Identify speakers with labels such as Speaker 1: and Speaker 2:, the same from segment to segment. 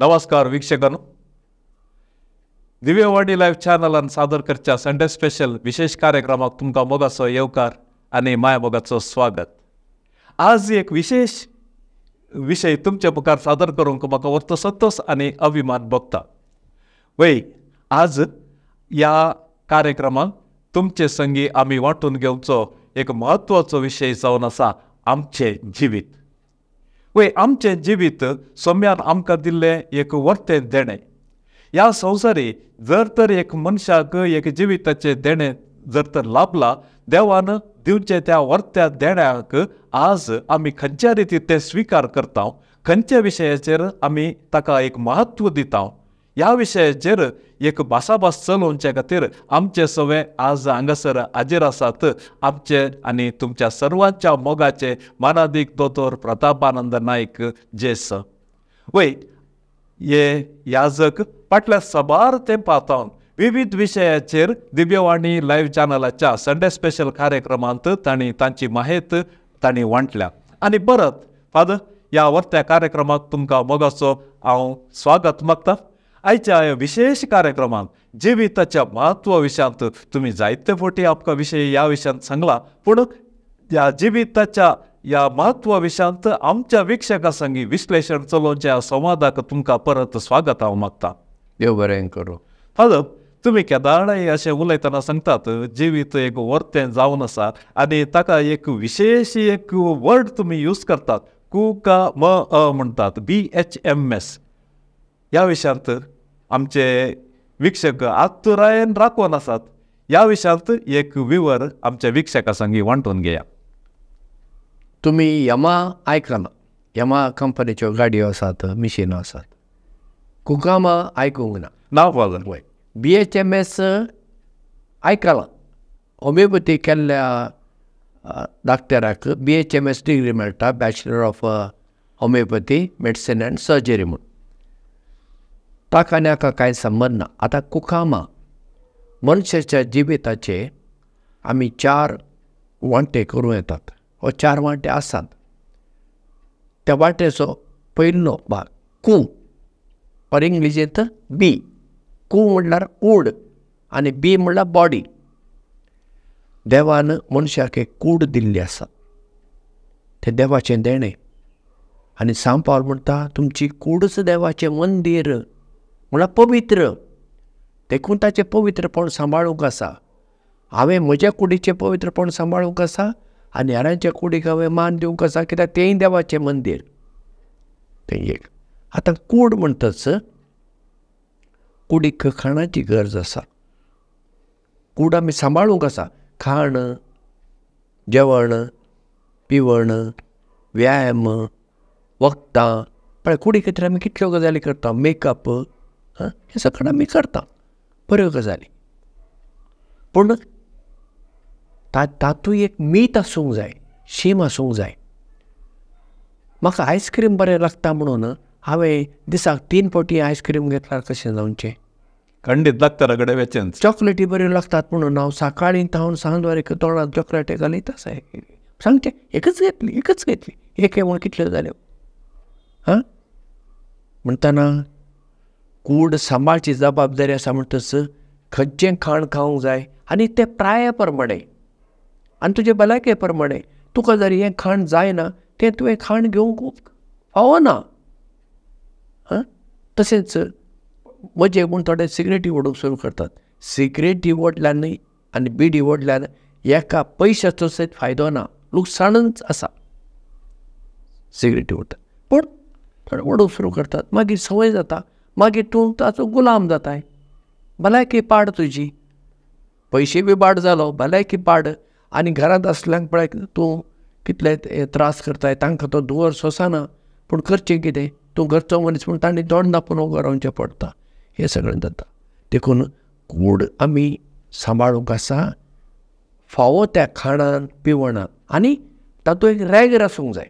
Speaker 1: नमस्कार वीक्षकांनो, दिव्यवाणी लायव्ह चॅनलान सादर करच्या संडे स्पेशल विशेष कार्यक्रमाक तुमकां मोगाचो येवकार आनी माय मोगाचो स्वागत. आज एक विशेष विशय तुमच्या मुखार सादर करूंक म्हाका वर्तो संतोष आनी अभिमान भोगता. वय आज ह्या कार्यक्रमाक तुमचे संगी आमी वांटून घेवचो एक म्हत्वाचो विशय जावन आसा आमचें जिवीत. वय आमचें जिवीत सोम्यान आमकां दिल्लें एक वर्तें देणें. ह्या संवसारी जर तर एक मनशाक एक जिविताचें देणें जर तर लाभलां, देवान दिवचें त्या वर्त्या देण्याक आज आमी खंयच्या रिती तें स्विकार करता, खंयच्या विशयाचेर आमी ताका एक म्हत्व दिता, ह्या विशयाचेर एक भासाभास चलोवचे खातीर आमचे सवे आज हांगासर हाजीर आसात आमचे आनी तुमच्या सर्वांच्या मोगाचे मानादीक दोतोर प्रतापानंद नायक जेस. वय हे याजक फाटल्या साबार तेंपा सावन विविध विशयाचेर दिव्यवाणी लायव्ह चॅनलाच्या संडे स्पेशल कार्यक्रमांत तांणी तांची माहिती तांणी वांटल्या. आनी परत फादर ह्या वर्त्या कार्यक्रमाक तुमकां मोगाचो हांव स्वागत मागता. आयच्या ह्या विशेष कार्यक्रमांत जिविताच्या म्हत्व विशयांत तुमी जायते फावटी आमकां विशय ह्या विशयांत सांगला, पूण ह्या जिविताच्या ह्या म्हत्व विशयांत आमच्या वीक्षकां संगी विश्लेशण चलोवच्या संवादाक तुमकां परत स्वागत हांव मागता.
Speaker 2: देव बरें करूं.
Speaker 1: फादर तुमी केदाळाय अशें उलयतना सांगतात जिवीत एक वर्तें जावन आसा आनी ताका एक विशेश एक वर्ड तुमी यूज करतात, कु का म अ म्हणटात, BHMS. ह्या विशयांत आमचे वीक्षक आतुरायेन राखून आसात. ह्या विशयांत एक विवर आमच्या वीक्षकां संगी वांटून घेया.
Speaker 2: तुमी यमा आयकलां, यमा कंपनीच्यो गाडयो आसात, मिशिनां आसात. कुकामा आयकूंक ना.
Speaker 1: ना फादर.
Speaker 2: वय BHMS आयकलां. होमियोपॅथी केल्ल्या डाक्टराक BHMS degree मेळटा, bachelor of homeopathy medicine and surgery म्हूण. ताका आनी हाका कांय संबंद ना. आतां कुकामा मनशाच्या जिविताचे आमी चार वांटे करूं येतात, हो चार वांटे आसात. त्या वांट्याचो पयलो भाग कू, ऑर इंग्लिशींत बी. कू म्हणल्यार कूड आनी बी म्हणल्यार बॉडी. देवान मनशाक एक कूड दिल्ली आसा, तें देवाचें देणें. आनी सांव पावल म्हणटा तुमची कूडच देवाचें मंदीर, म्हणल्यार पवित्र. देखून ताचें पवित्रपण सांबाळूंक आसा. हांवें म्हज्या कुडीचें पवित्रपण सांबाळूंक आसा आनी हेरांच्या कुडीक हांवें मान दिवंक आसा, कित्याक तेंय देवाचें मंदीर. तें एक. आतां कूड म्हणटच कुडीक खाणाची गरज आसा. कूड आमी सांबाळूंक आसा. खाण, जेवण, पिवण, व्यायाम, वखदां. पळय कुडी खातीर आमी कितल्यो गजाली करता, मेकअप, हें सगळें आमी करता, बऱ्यो गजाली. पूण तातूंत एक मीठ आसूंक जाय, शीम आसूंक जाय. म्हाका आयस्क्रीम बरें लागता म्हणून हांवें दिसाक 3 फावटी आयस्क्रीम घेतल्यार कशें जावचें?
Speaker 1: खंडीत डाक्टरा कडेन वचचेंच.
Speaker 2: चॉकलेटी बऱ्यो लागतात म्हणून हांव सकाळीं थावन सांज वरेक तोंडांत चॉकलेटी घालीत आसा. सांगचें एकच घेतली, एकच घेतली, एक म्हूण कितल्यो जाल्यो? हां, म्हणटना कूड सांबाळची जबाबदारी आसा. म्हणटच खंयचें खाण खावंक जाय आनी तें प्राया प्रमाणें आनी तुजे भलायके प्रमाणें. तुका जर हें खाण जायना तें तुवें खाण घेवंक फावना. हां, तशेंच मजेक म्हूण थोडे सिगरेटी ओडूंक सुरू करतात. सिगरेटी ओडल्यान आनी बिडी ओडल्यान एका पयशाचो सयत फायदो ना, लुकसाणच आसा. सिगरेटी ओडटात पूण थोडे ओडूंक सुरू करतात, मागीर संवय जाता, मागीर तूं ताचो गुलाम जाताय. भलायकी पाड तुजी, पयशे बी पाड जालो, भलायकी पाड. आनी घरांत आसल्यांक पळय तूं कितले त्रास करताय, तांकां तो धुंवर सोंसना. पूण करचें कितें, तूं घरचो मनीस म्हूण तांणी तोंड धांपून उबो रावचें पडटा. हें सगळें जाता. देखून कूड आमी सांबाळूंक आसा फावो त्या खाणान पिवणान, आनी तातूंत एक रेगर आसूंक जाय,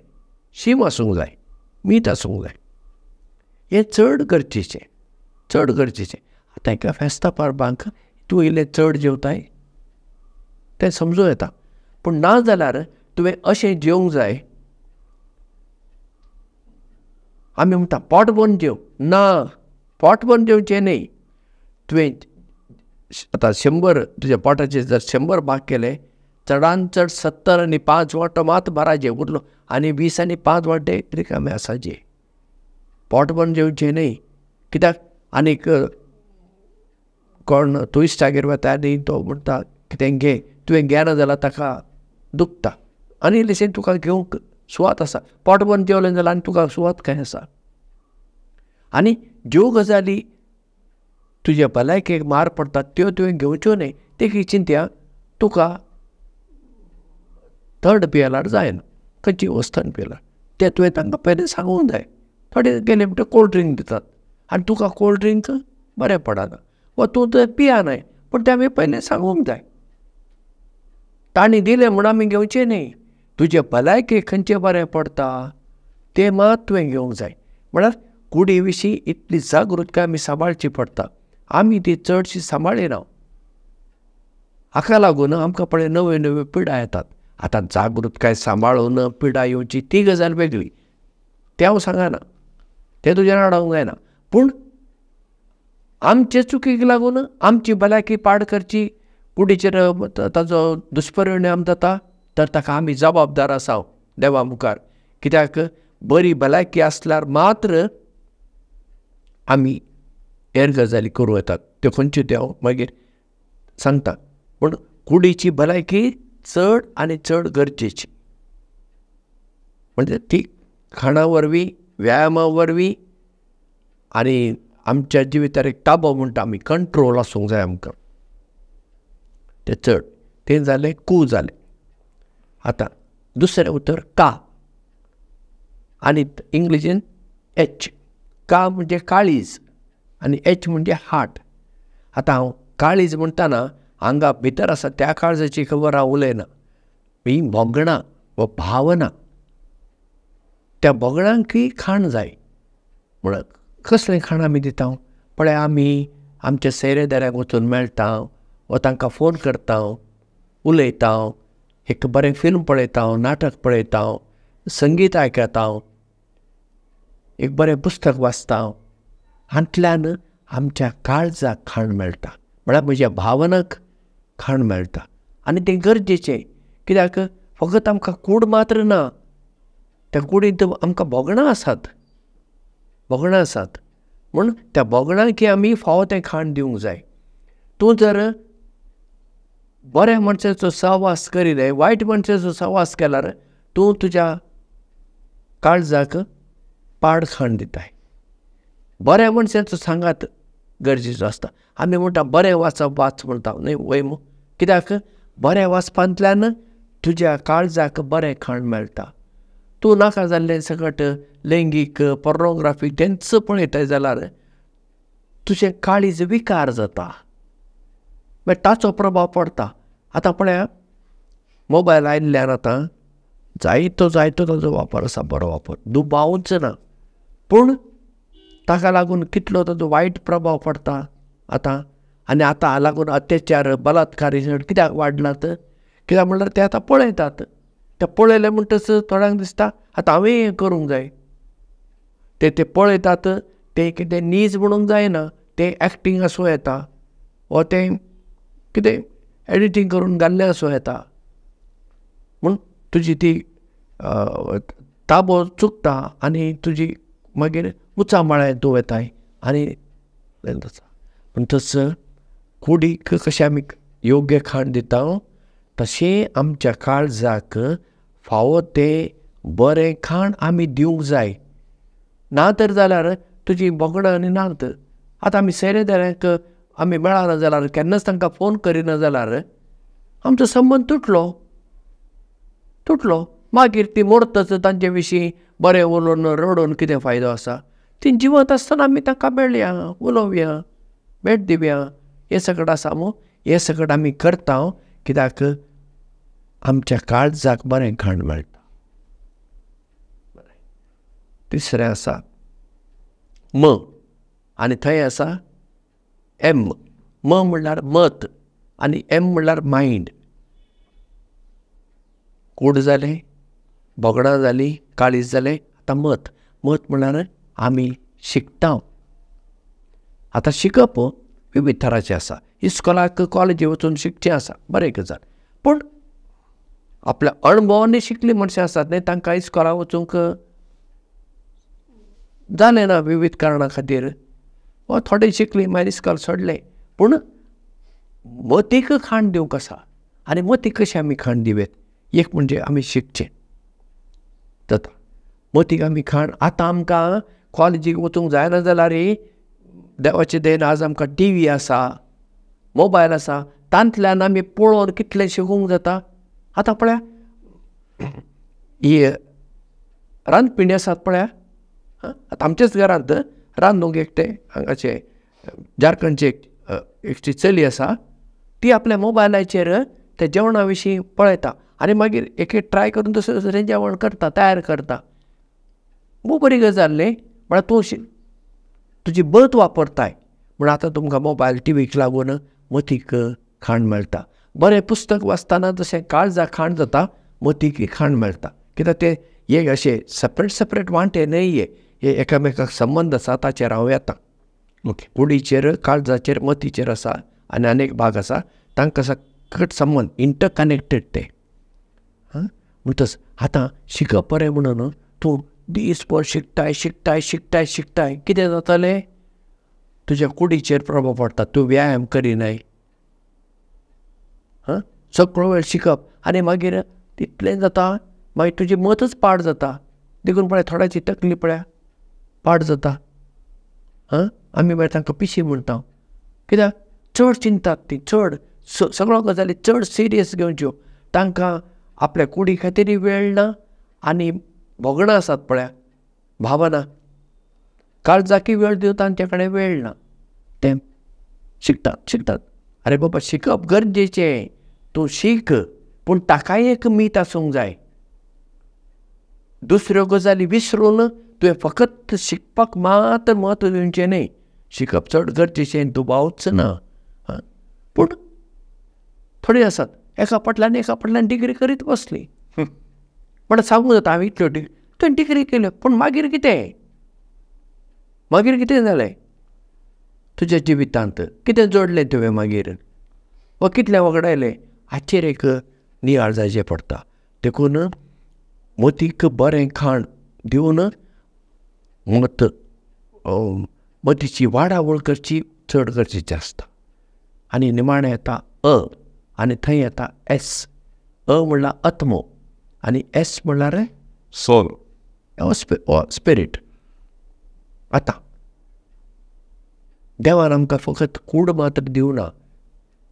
Speaker 2: शीम आसूंक जाय, मीठ आसूंक जाय. हें चड गरजेचें, चड गरजेचें. आतां एका फेस्ता परबांक तूं इल्लें चड जेवताय तें समजूं येता, पूण ना जाल्यार तुवें अशें जेवंक जाय. आमी म्हणटा पोट भरून जेव, ना, पोट भरून जेवचें न्हय. तुवें आतां 100 तुज्या पोटाचे जर 100 भाग केले, चडान चड 70 आनी 5 वांटो मात भराचे उरलो आनी 20 आनी 5 वांटे रिकामे आसाचे. पोट भरून जेवचें न्हय. कित्याक आनीक कोण तूं इश्टागेर वता आनी तो म्हणटा कितें घे, तुवें घेना जाल्यार ताका दुखता आनी इल्लेशें तुका घेवंक सुवात आसा. पोट भरून जेवलें जाल्यार आनी तुका सुवात खंय आसा. आनी ज्यो गजाली तुज्या भलायकेक मार पडटा त्यो तुवें घेवच्यो न्हय. देखीक चिंत्या तुका थंड पियेल्यार जायना, खंयची वस्त थंड पियेल्यार तें तुवें तांकां पयलें सांगूंक जाय. थोडे गेले म्हणटा कोल्ड ड्रिंक दितात आनी तुका कोल्ड ड्रिंक बरें पडना वा तूं तें पियानाय, पूण तें आमी पयलें सांगूंक जाय. तांणी दिलें म्हूण आमी घेवचें न्हय. तुजे भलायकेक खंयचें बरें पडटा तें मात तुवें घेवंक जाय. म्हळ्यार कुडी विशीं इतली जागृतकाय आमी सांबाळची पडटा. आमी ती चडशी सांबाळिना. हाका लागून आमकां पळय नव्यो नव्यो पिडा येतात. आतां जागृतकाय सांबाळून पिडा येवची ती गजाल वेगळी, तें हांव सांगना, तें तुज्यान आडावंक जायना. पूण आमचे चुकीक लागून आमची भलायकी पाड करची, कुडीचेर ताजो दुश्परिणाम जाता, तर ताका आमी जबाबदार आसा देवा मुखार. कित्याक बरी भलायकी आसल्यार मात्र आमी हेर गजाली करूं येतात, त्यो खंयच्यो त्यो हांव मागीर सांगता. पूण कुडीची भलायकी चड आनी चड गरजेची, म्हणजे ती खाणा वरवीं, व्यायामा वरवीं आनी आमच्या जिवितार एक ताबो म्हणटा आमी, कंट्रोल आसूंक जाय आमकां. तें चड तें जालें कू जालें. आतां दुसरें उतर का, आनी इंग्लिशीन एच. का म्हणजे काळीज आनी एच म्हणजे हार्ट. आतां हांव काळीज म्हणटाना हांगा भितर आसा त्या काळजाची खबर हांव उलयना, ही भोगणां वा भावना, त्या भोगणांकय खाण जाय. म्हळ्यार कसलें खाण आमी दिता? पळय आमी आमच्या सोयऱ्यादाऱ्यांक वचून मेळटा वा तांकां फोन करता, उलयता, एक बरें फिल्म पळयता, नाटक पळयता, संगीत आयकता, एक बरें पुस्तक वाचता. हातूंतल्यान आमच्या काळजाक खाण मेळटा, म्हळ्यार म्हज्या भावनाक खाण मेळटा. आनी तें गरजेचें, कित्याक फकत आमकां कूड मात्र ना, त्या कुडींत आमकां भोगणां आसात, भोगणां आसात. म्हूण त्या भोगणांक आमी फावो तें खाण दिवंक जाय. तूं जर बऱ्या मनशाचो सहवास करिल्लें, वायट मनशाचो सहवास केल्यार तूं तुज्या काळजाक पाड खाण दिताय. बऱ्या मनशाचो सांगात गरजेचो आसता. आमी म्हणटा बरें वाचप वाच म्हणटा न्हय वय मू, कित्याक बरें वाचपांतल्यान तुज्या काळजाक बरें खाण मेळटा. तूं नाका जाल्लें सकट लैंगीक पोर्नोग्राफी तेंच पळयताय जाल्यार तुजें काळीज विकार जाता, मागीर ताचो प्रभाव पडटा. आतां पळया मोबायल आयिल्ल्यान आतां जायतो जायतो ताजो वापर आसा, बरो वापर दुबावूच ना, पूण ताका लागून कितलो ताजो वायट प्रभाव पडटा आतां. आनी आतां लागून अत्याचार बलात्कार कित्याक वाडलात? कित्याक म्हणल्यार ते आतां पळयतात, ते पळयलें म्हणटच थोड्यांक दिसता आतां हांवें हें करूंक जाय. ते ते पळयतात तें कितें नीज म्हणूंक जायना, तें एक्टींग आसूं येता वा तें कितें एडिटींग करून घाल्लें आसूं येता. म्हूण तुजी ती ताबो चुकता आनी तुजी मागीर उंचा मळ्यार तूं वताय आनी पूण तस कुडीक कशें आमी योग्य खाण दिता तशें आमच्या काळजाक फावो तें बरें खाण आमी दिवंक जाय. ना तर जाल्यार तुजी भोगणां आनी नात. आतां आमी सोयऱ्यादाऱ्यांक आमी मेळना जाल्यार, केन्नाच तांकां फोन करिना जाल्यार आमचो संबंद तुटलो तुटलो. मागीर ती मोडतच तांचे विशीं बरें उलोवन रडोवन कितें फायदो आसा? ती जिवंत आसतना आमी तांकां मेळया, उलोवया, भेट दिवया, हें सगळें आसा मू. हें सगळें आमी करता कित्याक आमच्या काळजाक बरें खाण मेळटा. तिसरें आसा म, आनी थंय आसा एम. म म्हणल्यार मत आनी एम म्हणल्यार मायंड. कूड जालें, भोगणां जालीं, काळीज जालें, आतां मत. मत म्हणल्यार आमी शिकता. आतां शिकप विविध थराचें आसा. इस्कोलाक कॉलेजी वचून शिकचें आसा, बरें गजाल. पूण आपल्या अणभवांनी शिकली मनशां आसात न्ही, तांकां इस्कोलाक वचूंक जालें ना विविध कारणां खातीर, वा थोडे शिकली मागीर इस्कोल सोडलें. पूण मतीक खाण दिवंक आसा. आनी मतीक कशें आमी खाण दिवयेत? एक म्हणजे आमी शिकचें जाता. मतीक आमी खाण आतां आमकां कॉलेजीक वचूंक जायना जाल्यार देवाचे देन आज आमकां टी व्ही आसा, मोबायल आसा, तांतल्यान आमी पळोवन कितलें शिकूंक जाता. आतां पळया ही रांदपिणी आसात पळया, आतां आमच्याच घरांत रांदूंक एकटें हांगाचे झारखंडचे एकटी चली आसा, ती आपल्या मोबायलाचेर त्या जेवणा विशीं पळयता आनी मागीर एक एक ट्राय करून दुसरें दुसरें जेवण करता, तयार करता. खूब बरी गजाल न्ही. म्हळ्यार तूं तुजी बत वापरताय म्हण आतां तुमकां मोबायल टी व्हीक लागून मतीक खाण मेळटा. बरें पुस्तक वाचतना जशें काळजाक खाण जाता, मतीक खाण मेळटा. कित्याक ते एक अशें सेपरेट सेपरेट वांटे न्हय, हे एकामेकाक संबंद आसा, ताचेर हांव येता.
Speaker 1: ओके,
Speaker 2: कुडीचेर, काळजाचेर, मतीचेर आसा आनी अनेक भाग आसा, तांकां सकट संबंद इंटरकनेक्टेड ते. हां, म्हणटच आतां शिकप बरें म्हणून तूं दीसभर शिकताय शिकताय शिकताय शिकताय, कितें जातलें? तुज्या कुडीचेर प्रभाव पडटा. तूं व्यायाम करिनाय, हां, सगळो वेळ शिकप आनी मागीर तितलें जाता, मागीर तुजी मतच पाड जाता. देखून पळय थोड्याची तकली पळया पाड जाता. हां, आमी मागीर तांकां पिशी म्हणटा. कित्याक चड चिंतात ती, चड सगळ्यो गजाली चड सिरियस घेवच्यो. तांकां आपल्या कुडी खातीर वेळ ना आनी भोगणां आसात पळया, भावना, काळजाकय वेळ दिवन तांचे कडेन वेळ ना. ते शिकतात शिकतात. आरे बाबा, शिकप गरजेचें, तूं शीक, पूण ताकाय एक मीत आसूंक जाय. दुसऱ्यो गजाली विसरून तुवें फकत शिकपाक मात्र म्हत्व दिवचें न्हय. शिकप चड गरजेचें, दुबावच ना. पूण थोडीं आसात एका फाटल्यान एका फाटल्यान डिग्री करीत बसली. पण सांगूंक जाता हांवें इतल्यो डिग्री, तुवें डिग्री केल्यो, पूण मागीर कितें? मागीर कितें जालें तुज्या जिवितांत? कितें जोडलें तुवें मागीर, वा कितलें वगडायलें? हाचेर एक नियाळ जायचें पडटा. देखून मतीक बरें खाण दिवन मत मतीची वाडावळ करची चड गरजेचें आसता. आनी निमाणें येता अ आनी थंय येता एस. अ म्हणल्यार आत्मो आनी एस म्हणल्यार
Speaker 1: सोल,
Speaker 2: स्पिरीट. आतां देवान आमकां फकत कूड मात्र दिवना,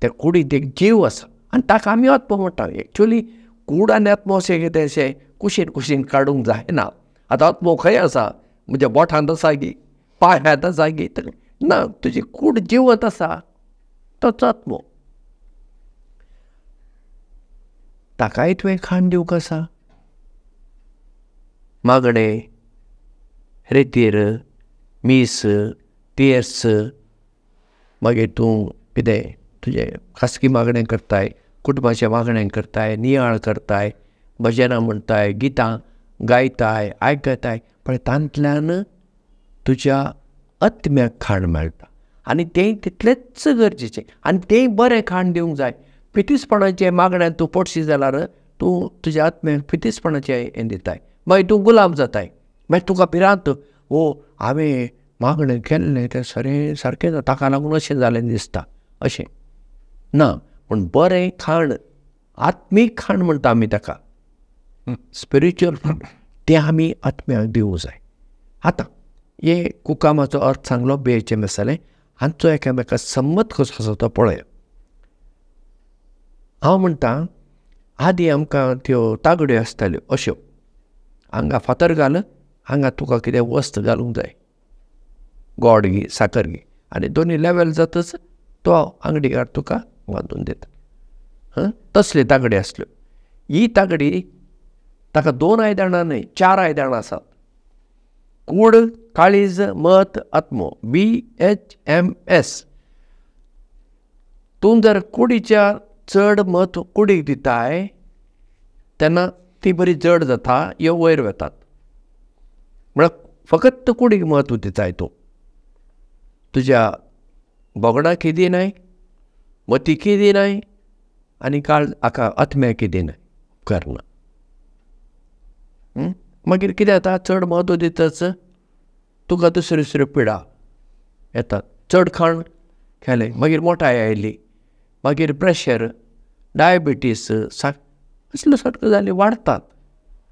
Speaker 2: त्या कुडींत एक जीव आसा आनी ताका आमी आत्मो म्हणटा. एक्चुअली कूड आनी आत्मो अशें कितें अशें कुशीन कुशीन काडूंक जायना. आतां आत्मो खंय आसा? म्हज्या बोटांत आसा गी, पांयांत आसा गी? ना, तुजी कूड जिवंत आसा तोच आत्मो. ताकाय तुवें खाण दिवंक आसा. मागणें, रेतीर, मीस, तेर्स, मागीर तूं कितें तुजें खासगी मागणें करताय, कुटुंबाचें मागणें करताय, नियाळ करताय, भजनां म्हणटाय, गितां गायताय, आयकताय, पण तांतल्यान तुज्या आत्म्याक खाण मेळटा आनी तें तितलेंच गरजेचें. आनी तें बरें खाण दिवंक जाय. फितीसपणाचें मागण्यान तूं पडशी जाल्यार तूं तुज्या आत्म्याक फितीसपणाचें हें दिताय, मागीर तूं गुलाम जाताय. मागीर तुका भिरांत, ओ हांवें मागणें केल्लें तें सरें सारकें ना, ताका लागून अशें जालें दिसता, अशें ना. पूण बरें खाण, आत्मीक खाण म्हणटा आमी ताका, स्पिरिच्युअल फूड, तें आमी आत्म्याक दिवंक जाय. आतां हे कुकामाचो अर्थ सांगलो, बेचे मसाले हांचो एकामेका संमत कसो आसा तो पळय. हांव म्हणटा आदीं आमकां त्यो तागड्यो आसताल्यो अश्यो, हांगा फातर घाल, हांगा तुका कितें वस्त घालूंक जाय, गोड घे, साकर घे, आनी दोनी लेवल जातच तो आंगडीकार तुका बांदून दिता. हां, तसली तागडी आसल्यो. ही तागडी ताका 2 आयदनां न्हय, 4 आयदनां आसात. कूड, काळीज, मत, आत्मो, BHMS. तूं जर कुडीच्या चड मत कुडीक दिताय तेन्ना ती बरी जड जाता, ह्यो वयर वतात. म्हळ्यार फकत कुडीक म्हत्व दिताय तूं, तुज्या भोगणाक दिनाय, मतीकी दिनाय आनी काळ हाका आत्म्याक दिनाय, उपकारना. मागीर कितें जाता, चड म्हत्व दितच तुका दुसऱ्यो दुसऱ्यो पिडा येतात. चड खाण खालें मागीर मोटाय आयली, मागीर प्रेशर, डायबिटीस, असल्यो सारक्यो गजाली वाडटात.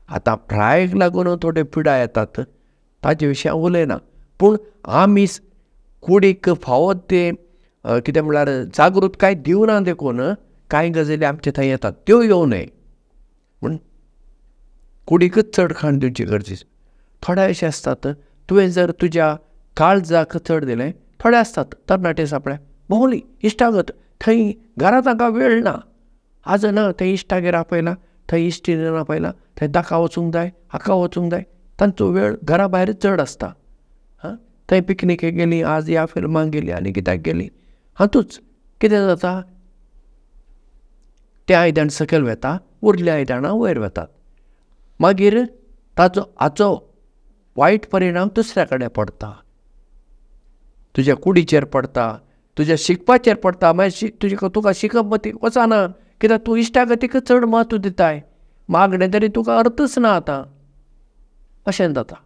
Speaker 2: आतां प्रायेक लागून थोड्यो पिडा येतात ताजे विशीं हांव उलयना, पूण आमी कुडीक फावो ते कितें म्हणल्यार जागृतकाय दिवना देखून कांय गजाली आमचे थंय येतात त्यो येवं नये म्हूण कुडीकच चड खाण दिवची गरजेचें. थोडे अशें आसतात, तुवें जर तुज्या काळजाक चड दिलें, थोडे आसतात तरणाटे सापळे भोंवली इश्टागत, थंय घरा तांकां वेळ ना, आज ना थंय इश्टागेर आपयला, थंय इश्टिणीन आपयला, थंय ताका वचूंक जाय, हाका वचूंक जाय, तांचो वेळ घरा भायर चड आसता. हां, थंय पिकनिकेक गेली, आज ह्या फिल्माक गेली आनी कित्याक गेली, हातूच कितें जाता, तें आयदन सकयल वेता, उरलें आयदनां वयर वेतात. मागीर ताचो हाचो वायट परिणाम दुसऱ्या कडेन पडटा, तुज्या कुडीचेर पडटा, तुज्या शिकपाचेर पडटा. मागीर तुजे तुका शिकप मतीक वचना, कित्याक तूं इश्टागतीक चड म्हत्व दिताय, मागणें तरी तुका अर्थच ना आतां, अशें जाता.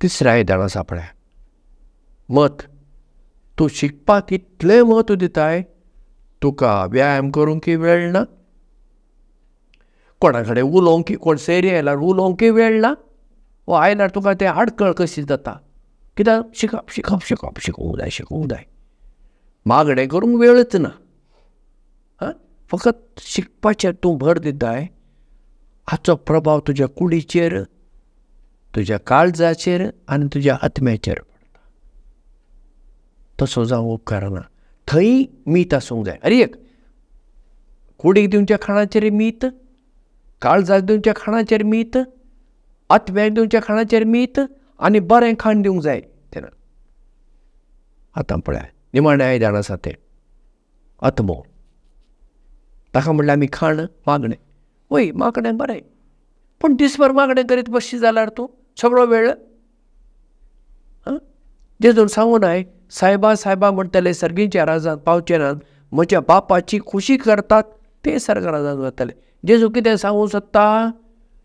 Speaker 2: तिसरें आयदन आसा पळय, मत. तूं शिकपाक इतलें म्हत्व दिताय, तुका व्यायाम करूंक वेळ ना, कोणा कडेन उलोवंक, कोण सैरी आयल्यार उलोवंकय वेळ ना, वो आयल्यार तुका तें आडखळ कशी जाता, कित्याक शिकप शिकप शिकप, शिकूंक जाय शिकूंक जाय, मागणें करूंक वेळच ना. हां, फकत शिकपाचेर तूं भर दिताय, हाचो प्रभाव तुज्या कुडीचेर, तुज्या काळजाचेर आनी तुज्या आत्म्याचेर पडटा. तसो जावंक उपकारना, थंय मीत आसूंक जाय. आनी एक कुडीक दिवच्या खाणाचेर मीत, काळजाक दिवच्या खाणाचेर मीत, आत्म्याक दिवच्या खाणाचेर मीत, आनी बरें खाण दिवंक जाय तेन्ना. आतां पळय निमाणें आयदन आसा तें आत्मो, ताका म्हणल्यार आमी खाण मागणें. वय मागणें बरें, पूण दिसभर मागणें करीत बसशी जाल्यार तूं सगळो वेळ. आं, जेजून सांगूं नाय, सायबा सायबा म्हणटले सर्गीच्या राजांत पावचे नात, म्हज्या बापाची खुशी करतात ते सर्ग राजांत वतले. जेजू कितें सांगूंक सोदता,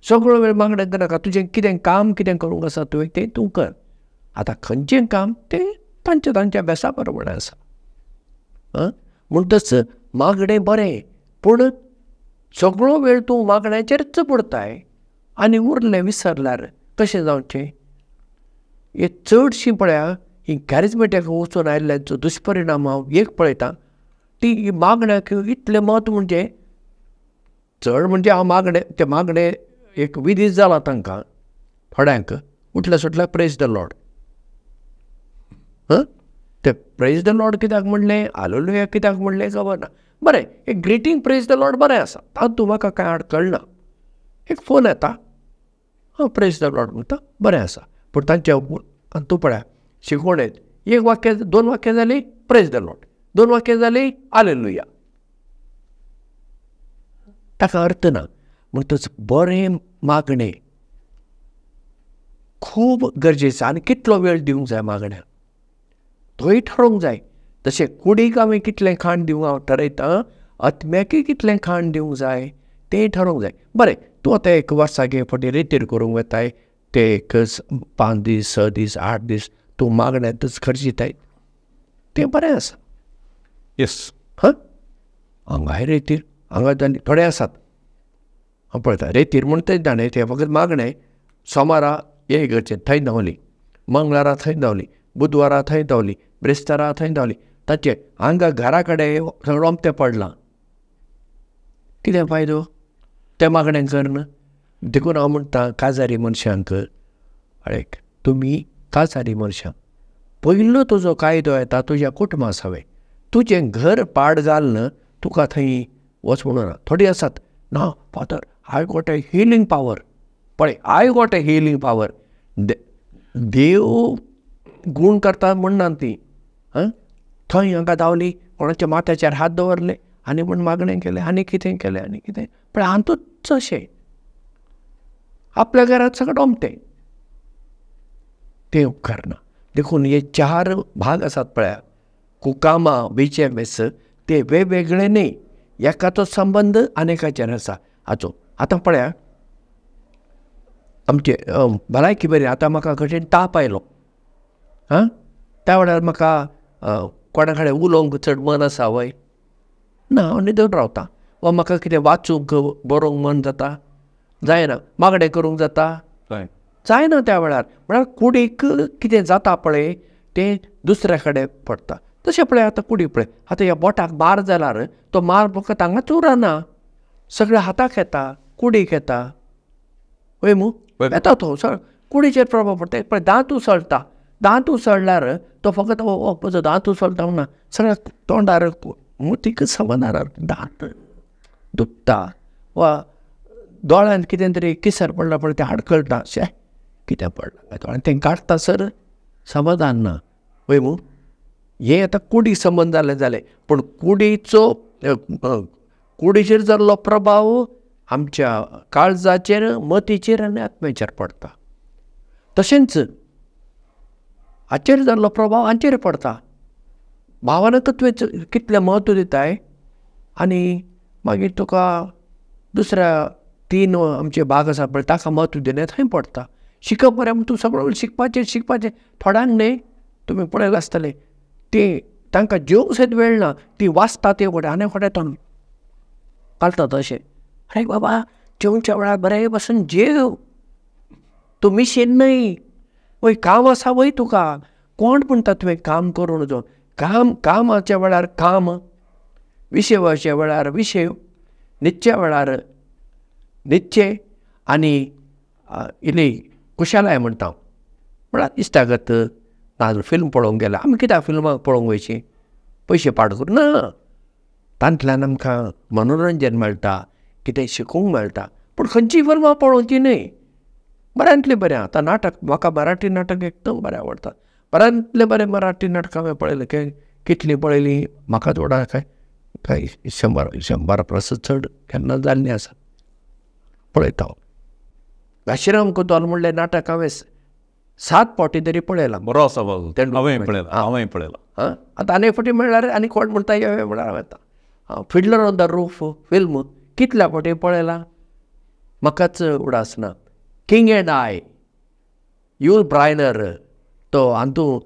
Speaker 2: सगळो वेळ मागणें करनाका, तुजें कितें काम कितें करूंक आसा तुवें तें तूं कर. आतां खंयचें काम तें तांच्या तांच्या बेसा प्रमाणें आसा. आं, म्हणटच मागणें बरें, पूण सगळो वेळ तूं मागण्याचेरच पडताय आनी उरलें विसरल्यार कशें जावचें. हे चडशीं पळया ही कॅरिजमेटीक वचून आयिल्ल्यांचो दुश्परिणाम हांव एक पळयतां, ती मागण्याक इतलें म्हत्व म्हणजे चड म्हणजे हांव मागणें तें मागणें एक विधी जाला तांकां थोड्यांक, उठल्या सुटल्या प्रेज the Lord. हां, ते प्रेज the Lord कित्याक म्हणलें, हालेलुया कित्याक म्हणलें खबर ना. बरें, एक ग्रिटींग प्रेज the Lord बरें आसा, तातूंत म्हाका कांय आडखळ ना. एक फोन येता, हांव प्रेज the Lord म्हणटा, बरें आसा. पूण तांच्या तूं पळया शिकवणेंत एक वाक्य दोन वाक्यां जालीं प्रेज the Lord, दोन वाक्यां जालीं हालेलुया, ताका अर्थ ना. म्हणटच बरें मागणें खूब गरजेचें, आनी कितलो वेळ दिवंक जाय मागण्याक तोय ठरोवंक जाय. तशें कुडीक हांवें कितलें खाण दिवंक हांव ठरयतां, आत्म्याकय कितलें खाण दिवंक जाय तें ठरोवंक जाय. बरें, तूं आतां एक वर्साक एक फावटी रेतीर करूंक वेताय, ते एक 5 दीस 6 दीस 8 दीस तूं मागण्यांतच खर्चिताय, तें बरें आसा.
Speaker 1: येस,
Speaker 2: हां, हांगाय रेतीर हांगा जाली थोडे आसात हांव पळयता रेतीर म्हूण तें जाणें तें फकत मागणें. सोमारा हे इगर्जेंत थंय धांवली, मंगळारा थंय धांवली, बुधवारा थंय धांवली, ब्रेस्तारा थंय धांवली, ताचें हांगा घरा कडेन सगळें अमतें पडलां, कितें फायदो तें मागणें करून. देखून हांव म्हणटा काजारी मनशांक, आयक तुमी काजारी मनशां, पयलो तुजो कायदो येता तुज्या कुटुंबा सवें, तुजें घर पाड घालून तुका थंय वच म्हणून ना. थोडीं आसात ना father I got a healing power, पळय I got a healing power, देव गूण करता म्हणना ती. आं, थंय हांगा धांवली, कोणाच्या माथ्याचेर हात दवरले आनी म्हूण मागणें केलें आनी कितें केलें आनी कितें, पण हातूंत अशें आपल्या घरांत सगळें अमतें. तें उपकारना. देखून हे चार भाग आसात पळया, कुकामा बीचेमेस, ते वेगवेगळे न्ही, एकाचो संबंद अनेकाचेर आसा हाचो. आतां पळया आमचे भलायकी बरी, आतां म्हाका कठीण ताप आयलो, आं, त्या वेळार म्हाका कोणा कडेन उलोवंक चड मन आसा वय ना, हांव न्हिदून रावता. वा म्हाका कितें वाचूंक बरोवंक मन जाता, जायना. मागणें करूंक जाता, जायना त्या वेळार. म्हळ्यार कुडीक कितें जाता पळय तें दुसऱ्या कडेन पडटा. तशें पळय आतां कुडीक पळय, आतां ह्या बोटाक मार जाल्यार तो मार फकत हांगाच उरना, सगळ्या हाताक येता, कुडीक येता, वय मू येता तो सगळो कुडीचेर प्रभाव पडटा. पळय दांत उसळटा, दांत उसळल्यार तो फकत म्हजो दांत उसळटा म्हणना, सगळ्या तोंडार मोतीक समाधान दांत दुखता, वा दोळ्यांत कितें तरी किसर पडला पळय तें आडकळटा, शे कितें पडलां काय दोळ्यांत, तें काडटा सर समाधान ना, वय मू. हें आतां कुडी संबंद जालें जालें, पूण कुडीचो कुडीचेर जाल्लो प्रभाव आमच्या काळजाचेर, मतीचेर आनी आत्म्याचेर पडटा. तशेंच हाचेर जाल्लो प्रभाव हांचेर पडटा. भावना तुवें कितलें म्हत्व दिताय आनी मागीर तुका दुसऱ्या तीन आमचे भाग आसा पळय ताका म्हत्व दिना थंय पडटा. शिकप बरें म्हण तूं सगळो शिकपाचें शिकपाचें, थोड्यांक न्ही तुमी पळयलां आसतलें ती तांकां जेवंक सयत वेळ ना, ती वाचता ते फुडें आनी फुडें तोंड घालतात अशें. अरे बाबा जेवच्या वेळार बरें बसून जेव, तूं मिशीन न्हय, वय काम आसा वय तुका, कोण म्हणटा तुवें काम करूं नजो. काम कामाच्या वेळार काम, विशेवाच्या वेळार विशेव, न्हिदच्या वेळार न्हिदचें, आनी इल्ली कुशालाय म्हणटा म्हळ्यार इश्टागत. नाजाल्यार फिल्म पळोवंक गेल्यार आमी कित्याक फिल्मां पळोवंक वयची, पयशे पाड करून ना, तांतल्यान आमकां मनोरंजन मेळटा, कितें शिकूंक मेळटा. पूण खंयचीय फिल्मां पळोवची न्हय, बऱ्यांतलें बरें. आतां नाटक म्हाका मराठी नाटक एकदम बरें आवडटा, बऱ्यांतलें बरें मराठी नाटक हांवें पळयलें, कितलीं पळयलीं म्हाका थोडा काय काय 100 परस चड केन्ना जाल्लीं आसा पळयता हांव. घाशीराम कोतवाल म्हणलें नाटक हांवें 7 फावटी तरी पळयलां.
Speaker 1: बरो आसा बाबू, हांवें पळयलां, हांवें पळयलां.
Speaker 2: आं, आतां आनी एक फावटी म्हणल्यार आनी कोण म्हणटा हांवें म्हळ्यार हांव येता. Fiddler on the roof film कितल्या फावटी पळयलां म्हाकाच उडास ना. King and I, Yul Brynner, तो हातूं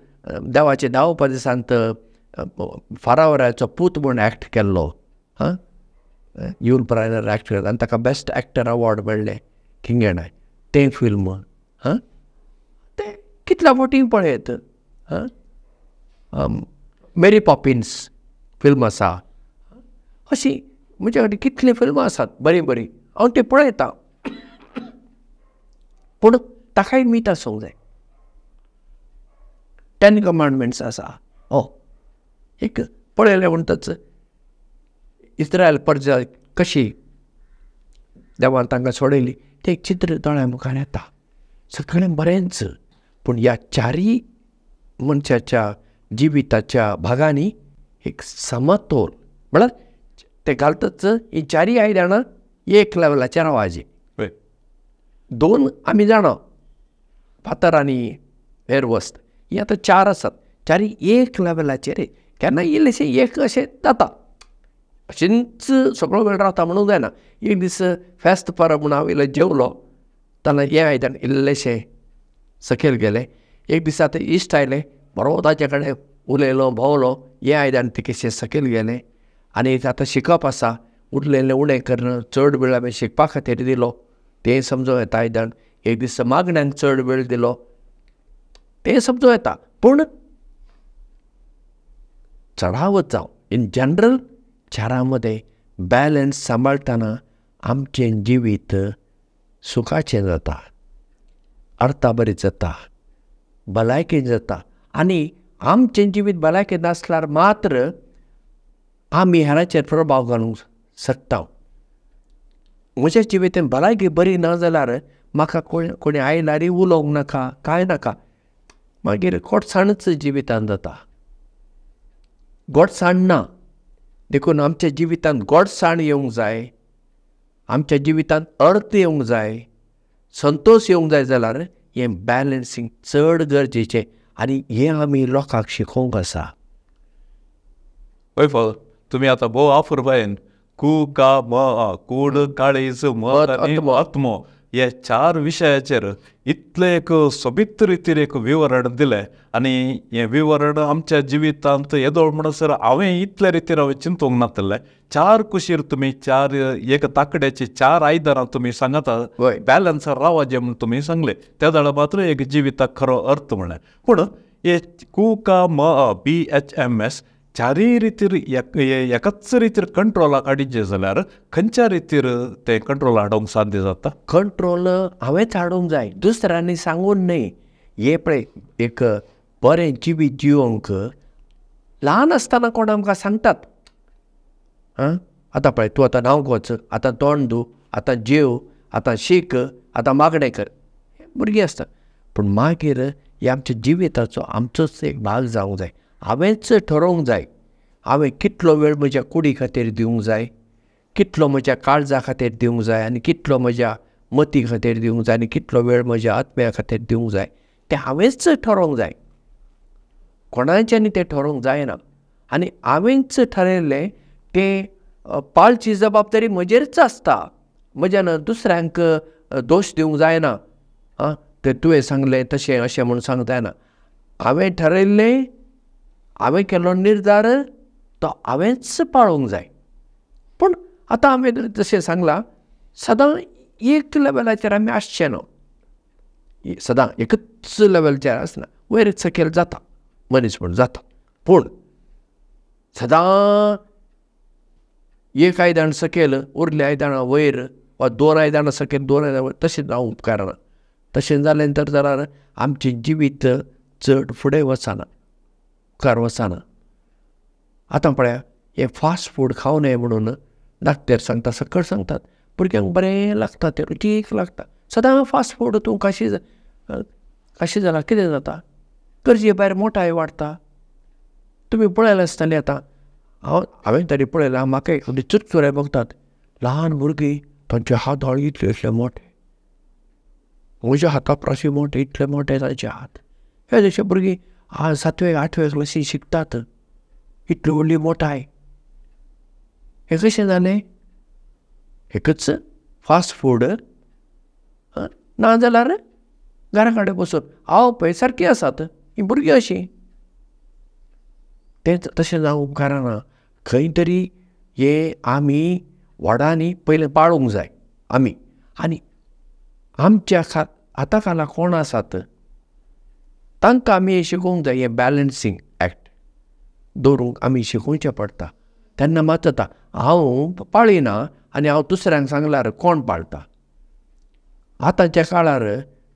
Speaker 2: देवाचे धांवपा दिसांत फारावराचो पूत म्हूण एक्ट केल्लो. हां, यूल ब्रायनर एक्ट केल्लो आनी ताका बेस्ट एक्टर अवॉर्ड मेळ्ळें किंग एंड I तें फिल्म. हां, तें कितल्या फावटी पळयत. हां, मेरी पॉपिन्स फिल्म आसा. अशीं म्हज्या कडेन कितलीं फिल्मां आसात बरीं बरीं, हांव तें पळयतां. पूण ताकाय मीत आसूंक जाय. 10 कमांडमेंट्स आसा, हो एक पळयलें म्हणटच इस्रायल प्रजा कशी देवान तांकां सोडयली तें एक चित्र दोळ्या मुखार येता. सगळें बरेंच, पूण ह्या चारीय मनशाच्या जिविताच्या भागांनी एक समतोल म्हळ्यार ते घालतच ही चारीय आयदनां एक लेवलाचेर रावपाची. 2 आमी जाणा, फातर आनी हेर वस्त, ही आतां 4 आसात, चारी एक लेवलाचेर. केन्ना इल्लेशें एक अशें जाता, अशेंच सगळो वेळ रावता म्हणूंक जायना. एक दीस फेस्त परब म्हूण हांव इल्लो जेवलो, तेन्ना हें आयदन इल्लेशें सकयल गेलें. एक दीस आतां इश्ट आयले, बरो ताचे कडेन उलयलो भोंवलो, हें आयदन तिकेशें सकयल गेलें. आनी आतां शिकप आसा, उरलेलें उणें करून चड वेळ हांवें शिकपा खातीर दिलो, तें समजूं येता आयदन. एक दीस मागण्यांक चड वेळ दिलो, तें समजूं येता. पूण चडावत जावं इन जनरल चारां मदें बॅलन्स सांबाळटना आमचें जिवीत सुखाचें जाता, अर्थाभरीत जाता, भलायकेन जाता. आनी आमचें जिवीत भलायकेन नासल्यार मात्र आमी हेरांचेर प्रभाव घालूंक शकता. म्हज्या जिवितान भलायकी बरी ना जाल्यार म्हाका कोणी आयल्यार उलोवंक नाका, कांय नाका, मागीर गोडसाणच जिवितान जाता, गोडसाण ना. देखून आमच्या जिवितांत गोडसाण येवंक जाय, आमच्या जिवितांत अर्थ येवंक जाय, संतोश येवंक जाय जाल्यार हें बॅलन्सींग चड गरजेचें आनी हें आमी लोकांक शिकोवंक आसा.
Speaker 1: हय फादर, तुमी आतां भोव आफुरबायेन कु का म आ, कूड काळीज मत आनी आत्मो हे चार विशयाचेर इतलें एक सोबीत रितीर एक विवरण दिलें आनी हें विवरण आमच्या जिवितांत येदोळ म्हणसर हांवें इतले रितीर हांवें चिंतूंक नातलें. चार कुशीर तुमी चार एक ताकड्याची चार आयदनां तुमी सांगता, बॅलन्सार रावाचें म्हूण तुमी सांगलें, त्या जाल्यार मात्र एक जिविताक खरो अर्थ म्हणलें. पूण हे कु का म अ बी एच एम एस चारीय रितीर एकाच रितीर कंट्रोलाक हाडिचें जाल्यार खंयच्या रितीर तें कंट्रोल हाडूंक साध्य जाता?
Speaker 2: कंट्रोल हांवेंच हाडूंक जाय, दुसऱ्यांनी सांगून न्हय. हें पळय एक बरें जिवीत जिवंक ल्हान आसतना कोण आमकां सांगतात, आं आतां पळय तूं आतां न्हांवंक वच, आतां तोंड धू, आतां जेव, आतां शीक, आतां मागणें कर, भुरगीं आसतात. पूण मागीर हे आमच्या जिविताचो आमचोच एक भाग जावंक जाय. हांवेंच ठरोवंक जाय हांवें कितलो वेळ म्हज्या कुडी खातीर दिवंक जाय, कितलो म्हज्या काळजा खातीर दिवंक जाय, आनी कितलो म्हज्या मती खातीर दिवंक जाय, आनी कितलो वेळ म्हज्या आत्म्या खातीर दिवंक जाय, तें हांवेंच ठरोवंक जाय. कोणाच्यानी तें ठरोवंक जायना. आनी हांवेंच ठरयल्लें तें पाळची जबाबदारी म्हजेरच आसता. म्हज्यान दुसऱ्यांक दोश दिवंक जायना, आं तें तुवें सांगलें तशें अशें म्हूण सांगूंक जायना. हांवें ठरयल्लें, हांवें केल्लो निर्धार तो हांवेंच पाळूंक जाय. पूण आतां हांवें जशें सांगलां, सदां एक लेवलाचेर आमी आसचें ना, सदां एकच लेवलाचेर आसना, वयर सकयल जाता, मनीस म्हूण जाता. पूण सदां एक आयदन सकयल उरलें आयदनां वयर, वा दोन आयदनां सकयल दोन आयदनां वयर, तशें जावंक उपकारना. तशें जालें तर जाल्यार आमचें जिवीत चड फुडें वचना, मुखार वचना. आतां पळया हें फास्ट फूड खावं नये म्हणून डाक्टर सांगता, सकळ सांगतात, भुरग्यांक बरें लागता तें, रुचीक लागता. सदां फास्ट फूड तूं खाशी खाशी जाल्यार कितें जाता, गरजे भायर मोटाय वाडटा. तुमी पळयलां आसतलें आतां, हांवें तरी पळयलां, म्हाका एक चुरचुरे भोगतात ल्हान भुरगीं, तांचे हात इतले इतले मोठे, म्हज्या हाता परस मोठे, इतले मोठे तांचे हात. हे जशे भुरगीं सातवे आठवे क्लासी शिकतात, इतली व्हडली मोटाय. हें कशें जालें? एकच फास्ट फूड, ना जाल्यार घरा कडेन बसून हांव पळय सारकीं आसात हीं भुरगीं अशीं. तें तशें जावंक उपकारना. खंय तरी हें आमी व्हडांनी पयलें पाळूंक जाय आमी. आनी आमच्या हाता खाला कोण आसात तांकां आमी शिकोवंक जाय. हें बॅलन्सींग एक्ट दवरूंक आमी शिकोवचें पडटा. तेन्ना मात जाता. हांव पाळिना आनी हांव दुसऱ्यांक सांगल्यार कोण पाळटा? आतांच्या काळार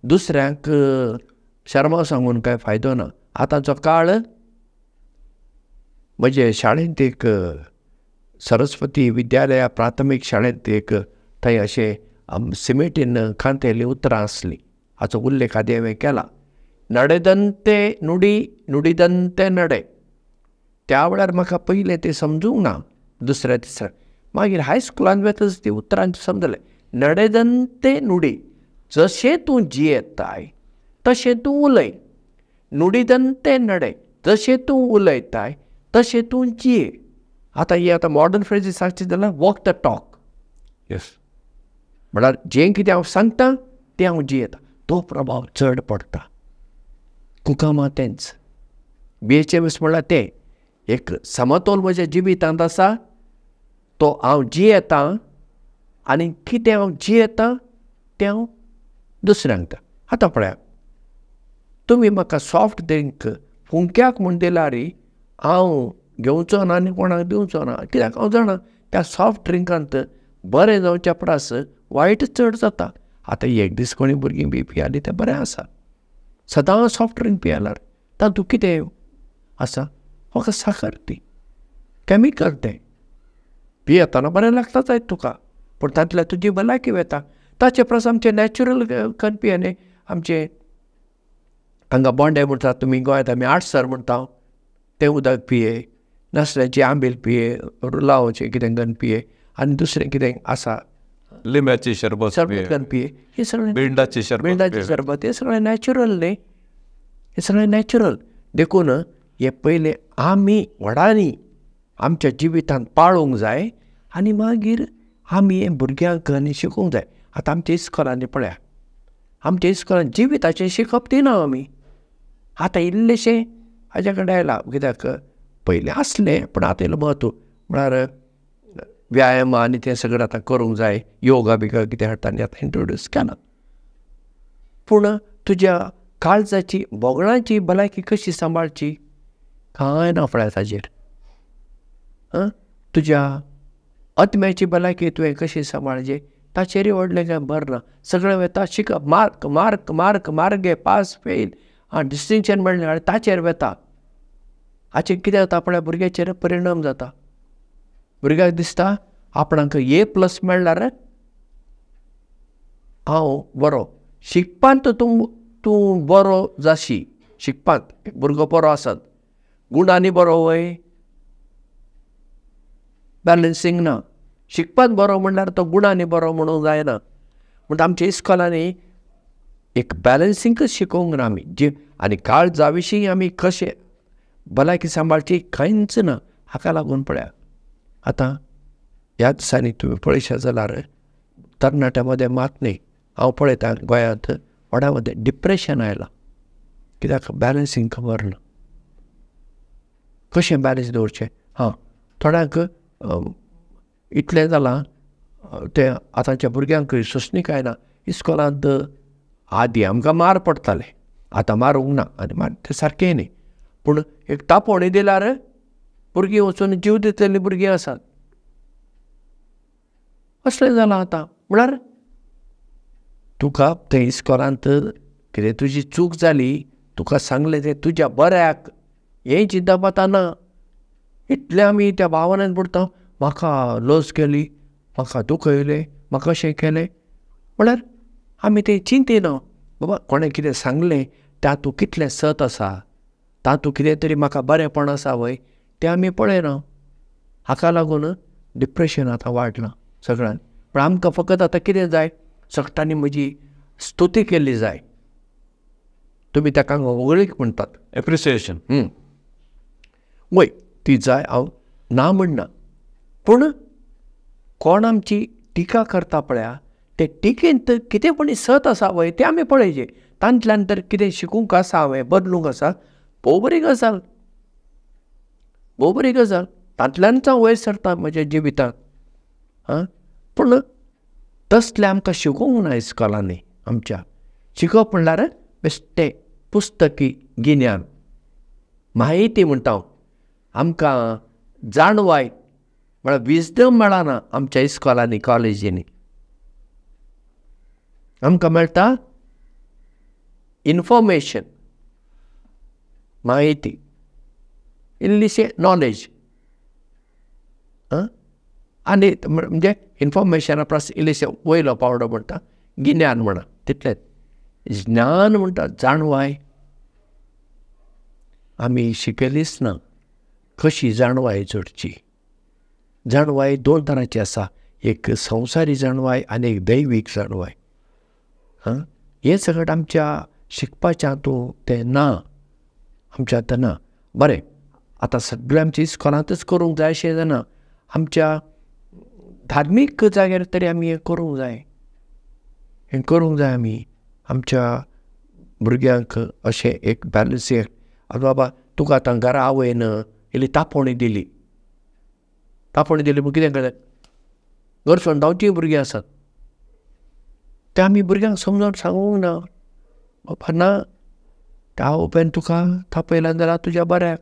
Speaker 2: दुसऱ्यांक शर्मा सांगून कांय फायदो ना. आतांचो काळ, म्हजे शाळेंत एक सरस्वती विद्यालया प्राथमीक शाळेंत एक थंय अशें सिमेंटीन खांतेलीं उतरां आसलीं, हाचो उल्लेख आदी हांवें केला. नडेदंते नुडी, नुडीदंते नडे. त्या वेळार म्हाका पयलें तें समजूंक ना, दुसऱ्या तिसऱ्या मागीर हायस्कुलांत वतच ती उतरां समजलें. नडेदंते नुडी, जशें तूं जियेताय तशें तूं उलय. नुडीदंते नडे, जशें तूं उलयताय तशें तूं जिये. आतां ही आतां मॉडर्न फ्रेजीस सांगची जाल्यार वॉक the talk.
Speaker 1: Yes,
Speaker 2: म्हळ्यार जें कितें हांव सांगता तें हांव जियेता, तो प्रभाव चड पडटा. कुकामा तेंच, BHMS म्हळ्यार तें एक समतोल म्हज्या जिवितांत आसा, तो हांव जियेतां आनी कितें हांव जियेतां तें हांव दुसऱ्यांक दिता. आतां पळया, तुमी म्हाका सॉफ्ट ड्रिंक फुंक्याक म्हूण दिल्यार हांव घेवचो ना आनी कोणाक दिवचो ना. कित्याक हांव जाणा त्या सॉफ्ट ड्रिंकांत बरें जावच्या परस वायट चड जाता. आतां एक दीस कोणी भुरगीं बी पियाली तें बरें आसा, सदां सॉफ्ट ड्रिंक पियाल्यार तातूंत कितें आसा, फकत साकर, ती कॅमिकल. तें पियेतना बरें लागता जायत तुका, पूण तातूंतल्यान तुजी भलायकी वता. ताचे परस आमचें नॅचरल कन्न पियेलें. आमचें हांगा बोंडे म्हणटात तुमी, गोंयांत आमी आडसर म्हणटा, तें उदक पिये, नासल्याची आंबील पिये, रुलावचें कितें कन्न पिये, आनी दुसरें कितें आसा
Speaker 1: लिंब्याची शरबत,
Speaker 2: सरबत घालून पिये, हें सगळें
Speaker 1: बिंडाची शरबत,
Speaker 2: बिंडाचें सरबत, हें सगळें नॅचरल न्ही, हें सगळें नॅचरल. देखून हें पयलें आमी व्हडांनी आमच्या जिवितांत पाळूंक जाय आनी मागीर आमी हें भुरग्यांक आनी शिकोवंक जाय. आतां आमच्या इस्कोलांनी पळया, आमच्या इस्कोलान जिविताचें शिकप दिना आमी. आतां इल्लेशें हाज्या कडेन आयलां, कित्याक पयलें आसलें पूण आतां इल्लें म्हत्व म्हळ्यार व्यायाम आनी तें सगळें आतां करूंक जाय, योगा बिगा कितें हाडटा आनी आतां इंट्रोड्यूस केलां. पूण तुज्या काळजाची भोगणाची भलायकी कशी सांबाळची कांय ना पळया ताजेर. तुज्या आत्म्याची भलायकी तुवें कशी सांबाळची ताचेरूय व्हडलें कांय बरें ना. सगळें वता शिकप, मार्क मार्क मार्क मार्क घे, पास फेल, आं डिस्टिंक्शन मेळ्ळें आनी ताचेर वता. हाचेर कितें जाता पळय, भुरग्याचेर परिणाम जाता. भुरग्याक दिसता आपणाक ए प्लस मेळ्ळ्यार हांव बरो, शिकपांत तूं तूं बरो जाशी, शिकपांत भुरगो बरो आसत, गुणांनी बरो वय, बॅलन्सींग ना. शिकपांत बरो म्हणल्यार तो गुणांनी बरो म्हणूंक जायना. म्हणटा आमच्या इस्कोलांनी एक बॅलन्सिंगच शिकोवंक ना आमी, जी आनी काळजा विशीं आमी कशें भलायकी सांबाळची कांयच ना. हाका लागून पळया आतां ह्या दिसांनी तुमी पळयशात जाल्यार तरणाट्यां मदें मात न्ही, हांव पळयतां गोंयांत व्हडा मदें डिप्रेशन आयलां. कित्याक बॅलन्सींग खबर ना, कशें बॅलन्स दवरचें. हां, थोड्यांक इतलें जालां तें आतांच्या भुरग्यांकूय सोंसणीकाय ना. इस्कोलांत आदीं आमकां मार पडटाले, आतां मारूंक ना आनी मार तें सारकें न्ही, पूण एक तापोवणी दिल्यार भुरगीं वचून जीव दितलीं भुरगीं आसात. असलें जालां आतां. म्हळ्यार तुका थंय इस्कोलांत कितें तुजी चूक जाली, तुका सांगलें तें तुज्या बऱ्याक, हें चिंतप आतां ना. इतलें आमी त्या भावनान बुडटा, म्हाका लज केली, म्हाका दुखयलें, म्हाका अशें केलें, म्हळ्यार आमी तें चिंतिना. बाबा कोणें कितें सांगलें तातूंत कितलें सत आसा, तातूंत कितें तरी म्हाका बरेंपण आसा वय, तें आमी पळयना. हाका लागून डिप्रेशन आतां वाडलां सगळ्यांत. पूण आमकां फकत आतां कितें जाय, सगळ्यांनी म्हजी स्तुती केल्ली जाय. तुमी ताका होगळीक म्हणटात,
Speaker 1: एप्रिसिएशन.
Speaker 2: वय ती जाय, हांव ना म्हणना, पूण कोण आमची टिका करता पळया, ते टिकेंत कितें पण सत आसा वय तें आमी पळयचें. तांतल्यान तर कितें शिकूंक आसा हांवें, बदलूंक आसा, भोव बरी गजाल, भोव बरी गजाल. तांतल्यानच हांव वयर सरता म्हज्या जिवितांत. आं, पूण तसलें आमकां शिकोवंक ना इस्कोलांनी. आमच्या शिकप म्हणल्यार बेश्टें पुस्तकी गिन्यान, म्हायती म्हणटा हांव. आमकां जाणवाय म्हळ्यार विजडम मेळना आमच्या इस्कोलांनी, कॉलेजींनी. आमकां मेळटा इन्फॉर्मेशन, म्हायती, इल्लीशी नॉलेज, आनी म्हणजे इन्फॉर्मेशना परस इल्लेशें वयलो पावंडो म्हणटा गिन्यान म्हणा, तितलेंच. ज्ञान म्हणटा जाणवाय आमी शिकयलीच ना. कशी जाणवाय जोडची? जाणवाय दोन तरांची आसा, एक संवसारी जाणवाय आनी एक दैवीक जाणवाय. हां, हें सगळें आमच्या शिकपाच्या हातूंत तें ना, आमच्या आतां ना. बरें, आतां सगळें आमच्या इस्कोलांतच करूंक जाय अशें जायना, आमच्या धार्मीक जाग्यार तरी आमी हें करूंक जाय, हें करूंक जाय आमी आमच्या भुरग्यांक अशें एक बॅलन्स. आतां बाबा तुका आतां घरा आवयन इल्ली तापोवणी दिली, तापोवणी दिली म्हूण कितें करता, घर सोडून धांवचीं भुरगीं आसात. तें आमी भुरग्यांक समजून सांगूंक ना, बाबा ना, त्या आवयन तुका तापयलां जाल्यार तुज्या बऱ्याक.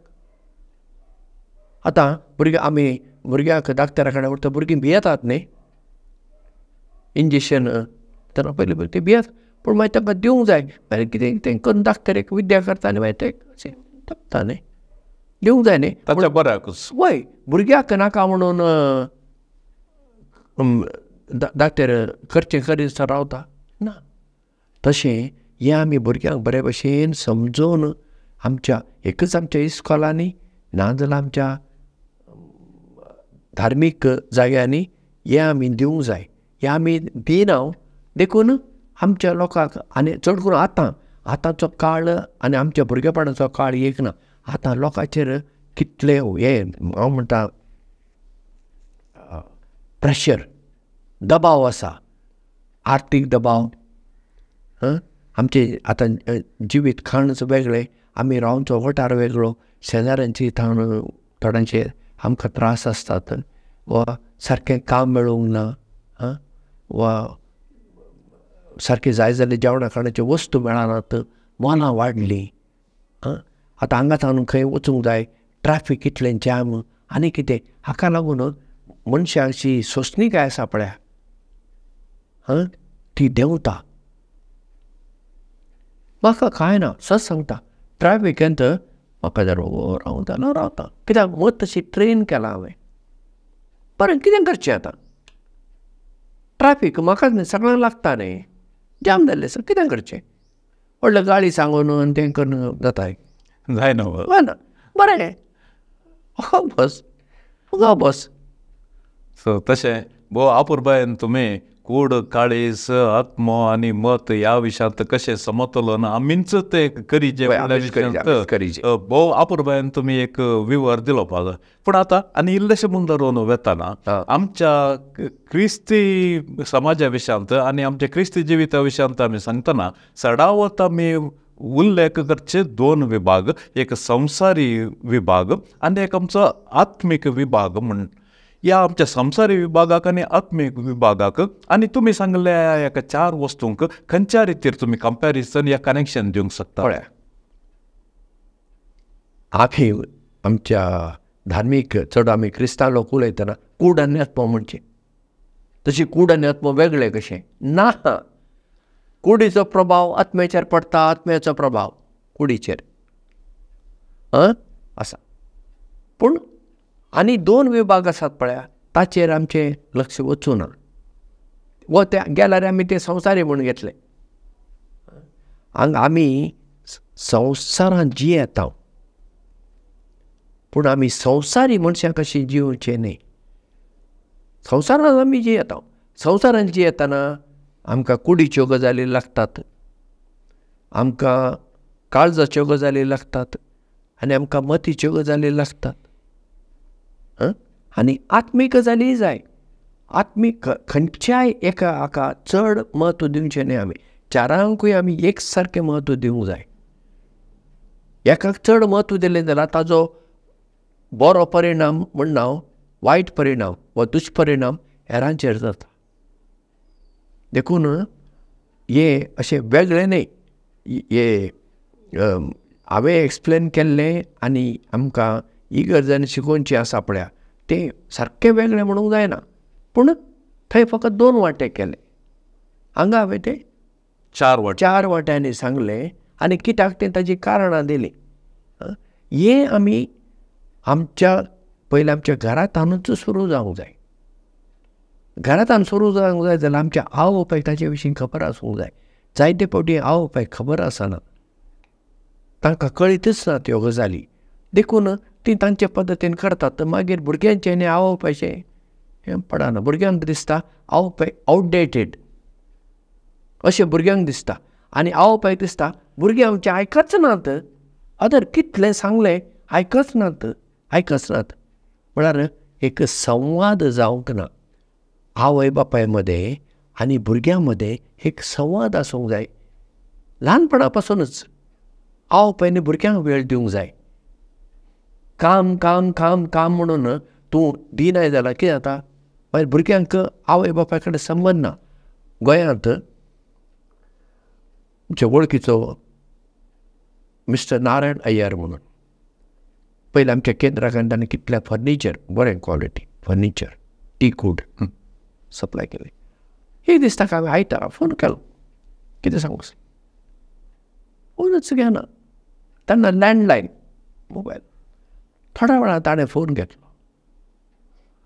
Speaker 2: आतां भुरग्यां आमी भुरग्यांक डाक्टरा कडेन व्हरता, भुरगीं भियेतात न्ही इंजेक्शन तेन्ना पयलीं पयलीं ती भियेतात, पूण मागीर तांकां दिवंक जाय. मागीर कितें तें करून डाक्टर एक विद्या करता आनी मागीर तें अशें तपता न्ही, दिवंक जाय न्ही
Speaker 1: ताच्या बऱ्याकूच.
Speaker 2: वय, भुरग्याक नाका म्हणून डाक्टर करचें करीत रावता ना. तशें हें आमी भुरग्यांक बरे भशेन समजून आमच्या एकच आमच्या इस्कोलांनी नाजाल्यार आमच्या धार्मीक जाग्यांनी हें आमी दिवंक जाय. हें आमी दिना. देखून आमच्या लोकांक आनी चड करून आतां आतांचो काळ आनी आमच्या भुरगेपणाचो काळ एक ना. आतां लोकांचेर कितले हे हांव म्हणटा प्रेशर, दबाव आसा, आर्थीक दबाव. आमचें आतां जिवीत खाणच वेगळें, आमी रावचो वठार वेगळो, शेजाऱ्यांची थावन थोड्यांचे आमकां त्रास आसतात वा सारकें काम मेळूंक ना वा सारकें जाय जाल्यार जेवणा खाणाच्यो वस्तू मेळनात, मोलां वाडलीं. आतां हांगा थावन खंय वचूंक जाय, ट्राफीक इतलें जाम आनी कितें, हाका लागून मनशाची सोंसणीकाय आसा पळया ती देंवता. म्हाका कांय ना, सत सांगता, ट्राफिकेंत म्हाका जर रावता ना रावता, कित्याक मत तशी ट्रेन केला हांवें. बरें कितें करचें आतां, ट्राफीक म्हाकाच न्ही सगळ्यांक लागता न्ही, जाम जाल्लें आसा, कितें करचें, व्हडलें गाळी सांगून आनी तें करून जाता
Speaker 1: जायना
Speaker 2: ना. बरें बस बस.
Speaker 1: सो तशें भोव आपुरबायेन तुमी कूड, काळीज, आत्मो आनी मत ह्या विशयांत कशें समतोलन आमीच ते करीजे भोव आपुरबायेन तुमी एक विवर दिलो पावलो. पूण आतां आनी इल्लेशें मुंदरून वेतना आमच्या क्रिस्ती समाजा विशयांत आनी आमच्या क्रिस्ती जिविता विशयांत आमी सांगतना चडावत आमी उल्लेख करचे दोन विभाग, एक संवसारी विभाग आनी एक आमचो आत्मीक विभाग. म्हूण ह्या आमच्या संवसारी विभागाक आनी आत्मीक विभागाक आनी तुमी सांगल्या एका चार वस्तूंक खंयच्या रितीर तुमी कंपॅरिजन या कनेक्शन दिवंक शकता?
Speaker 2: पळया, आमी आमच्या धार्मीक चड आमी क्रिस्तांव लोक उलयतना कूड आनी आत्मो म्हणचे, तशी कूड आनी आत्मो वेगळे कशें ना. कुडीचो प्रभाव आत्म्याचेर पडटा, आत्म्याचो प्रभाव कुडीचेर आसा. पूण आनी दोन विभाग आसात पळया, ताचेर आमचें लक्ष वचूं ना. व ते गेल्यार आमी ते संवसारी म्हूण घेतले. हांगा आमी संवसारांत जियेता, पूण आमी संवसारी मनशां कशीं जिवचें न्ही. संवसारांत आमी जियेता, संवसारांत जियेतना आमकां कुडीच्यो गजाली लागतात, आमकां काळजाच्यो गजाली लागतात आनी आमकां मतीच्यो गजाली लागतात आनी आत्मीक गजालीय जाय. आत्मीक खंयच्याय एका हाका चड म्हत्व दिवचें न्ही. आमी चारांकूय आमी एक सारकें म्हत्व दिवंक जाय. एकाक चड म्हत्व दिलें जाल्यार ताजो बरो परिणाम म्हणना, वायट परिणाम वा दुश्परिणाम हेरांचेर जाता. देखून हे अशें वेगळें न्ही, हे हांवें एक्सप्लेन केल्लें आनी आमकां इगर्जांनी शिकोवचें आसा पळया तें सारकें वेगळें म्हणूंक जायना. पूण थंय फकत दोन वांटे केले, हांगा हांवें ते चार वांट्यांनी सांगलें आनी कित्याक तें ताजी कारणां दिलीं. हें आमी आमच्या पयलीं आमच्या घरांतूच सुरू जावंक जाय. घरांत सुरू जावंक जाय जाल्यार आमच्या आवय बापायक ताचे विशीं खबर आसूंक जाय. जायते फावटी आवय बापायक खबर आसना, तांकां कळीतच ना त्यो गजाली, देखून ती तांचे पद्दतीन करतात. मागीर भुरग्यांचें आनी आवय बापायचें हें पडना. भुरग्यांक दिसता आवय बापाय आवटडेटेड अशें भुरग्यांक दिसता आनी आवय बापायक दिसता भुरगीं आमचें आयकच नात, अदर कितलें सांगलें आयकच नात, आयकच नात. म्हळ्यार एक संवाद जावंक ना आवय बापाय मदें आनी भुरग्यां मदें एक संवाद आसूंक जाय. ल्हानपणा पासूनच आवय बापायन भुरग्यांक वेळ दिवंक जाय. काम काम काम काम म्हणून तूं दिनाय जाल्यार कितें जाता, मागीर भुरग्यांक आवय बापाय कडेन संबंद ना. गोंयांत आमचे वळखीचो मिस्टर नारायण अय्यर म्हणून पयलीं आमच्या केंद्राक ताणें कितलें फर्निचर, बरें क्वॉलिटी फर्निचर टीकूड सप्लाय केलें. एक दीस ताका हांवें आयतारा फोन केलो, कितें सांगू, फोनच घेना. तेन्ना लँडलायन मोबायल. थोड्या वेळान ताणें फोन घेतलो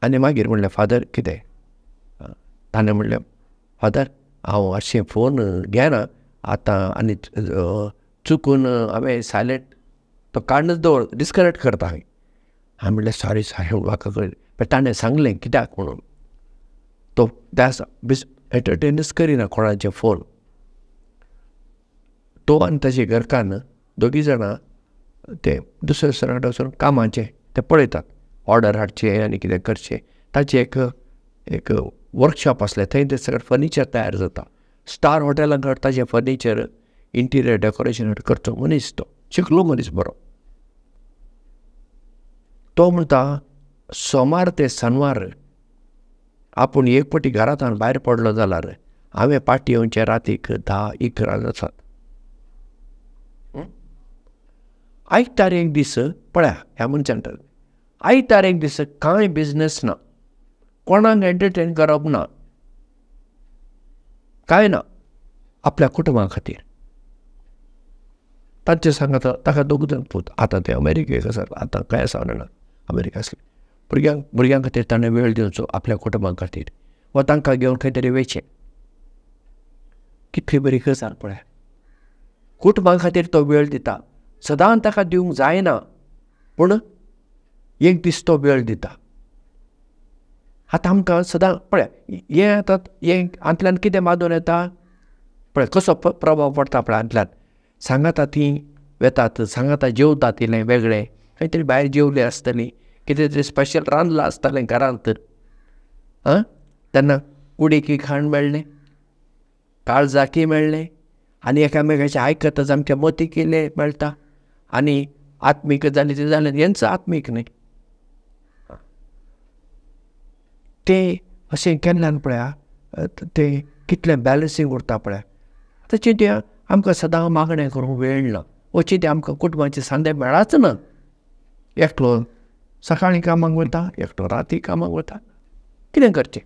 Speaker 2: आनी मागीर म्हणलें, फादर कितें? ताणें म्हणलें, फादर हांव अशें फोन घेना आतां आनी चुकून हांवें सायलेंट तो काडूनच दवर, डिस्कनेक्ट करता हांवें. हांवें म्हणलें सॉरी सॉरी, म्हाका कळ्ळें. पण ताणें सांगलें कित्याक म्हणून. तो त्या एंटरटेनच करिना कोणाचे फोन. तो आनी ताजे घरकान्न दोगी जाणां ते दुसऱ्या रेस्टॉरंटात वचून कामाचें ते पळयतात, ऑर्डर हाडचें आनी कितें करचें. ताचें एक एक वर्कशॉप आसलें, थंय तें सगळें फर्निचर तयार जाता. स्टार हॉटेलांक ताचें फर्निचर इंटिरियर डेकोरेशन करचो मनीस, तो शिकलो मनीस बरो. तो म्हणटा सोमार ते शनवार आपूण एक पटी घरांतल्यान भायर पडलो जाल्यार हांवें पाटी येवचे रातीक 10-11 जातात. आयतार एक दीस पळया ह्या मनशान आयतार एक दीस कांय बिजनेस ना, कोणाक एंटरटेन करप ना, कांय ना, आपल्या कुटुंबा खातीर. तांचे सांगात ताका दोग जाण पूत, आतां ते अमेरिकेक आसात, आतां कांय आसा जाणा अमेरिका आसले. भुरग्यां खातीर ताणें वेळ दिवचो आपल्या कुटुंबा खातीर, वा तांकां घेवन खंय तरी वयचें. कितली बरी गजाल पळया, कुटुंबा खातीर तो वेळ दिता. सदां ताका दिवंक जायना, पूण एक दीस तो वेळ दिता. आतां आमकां सदां पळया हें आतां हें हातूंतल्यान कितें बांदून येता पळय, कसो प्रभाव पडटा पळय हातूंतल्यान. सांगाता तीं वेतात, सांगाता जेवतात, इल्लें वेगळें खंय तरी भायर जेवलीं आसतलीं, कितें तरी स्पेशल रांदलां आसतलें घरांत. आं, तेन्ना कुडीकय खाण मेळ्ळें, काळजाकय मेळ्ळें, आनी एकामेकाचें आयकतच आमच्या मतीक इल्लें मेळटा, आनी आत्मीक जालें तें जालें, हेंच आत्मीक न्हय तें. अशें केन्नान पळया तें कितलें बॅलन्सींग उरता पळया. आतां चिंतया आमकां सदां मागणें करूंक वेळ ना, वो चिंतया आमकां कुटुंबाचे सांदे मेळाच ना. एकलो सकाळीं कामाक वता, एकलो राती कामाक वता, कितें करचें?